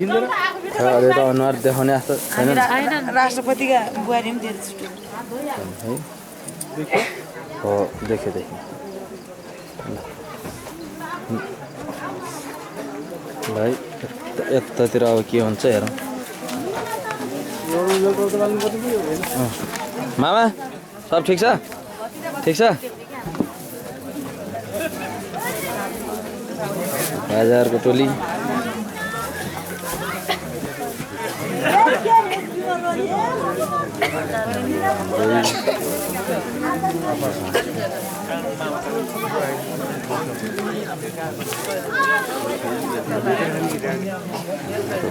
अरे त अनुहार देखाउने जस्तो छैन राष्ट्रपतिका बुहारी पनि दिएछ हो देखेँ भाइ यतातिर अब के हुन्छ हेरौँ मामा सब ठिक छ बाजारको टोली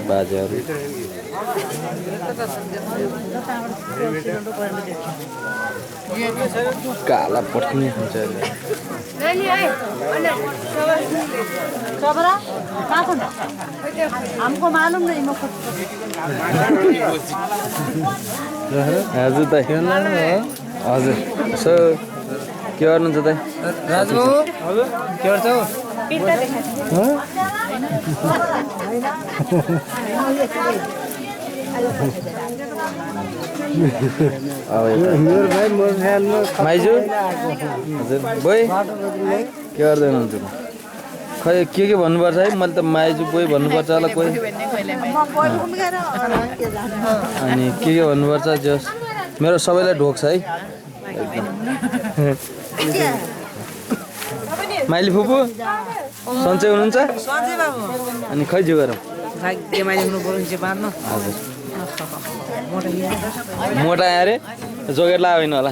बाजाहरू काला पट्किने हुन्छ हमको मालूम नहीं हजुर दाइ हजुर यसो के गर्नुहुन्छ दाइ राजु के गर्छौ माइजू हजुर बोइ के गर्दै हुनुहुन्छ खै के भन्नुपर्छ है मैले त माइजू बोइ भन्नुपर्छ होला कोही अनि के भन्नुपर्छ जस मेरो सबैलाई ढोक्छ है माइली फुपू सन्चै हुनुहुन्छ अनि खै जो गरौँ हजुर मोटा आयो अरे जोगेर ला होइन होला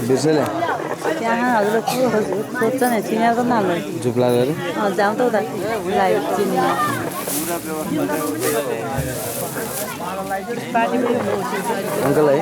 बिर्सेले जुप्ला गरे अङ्कल है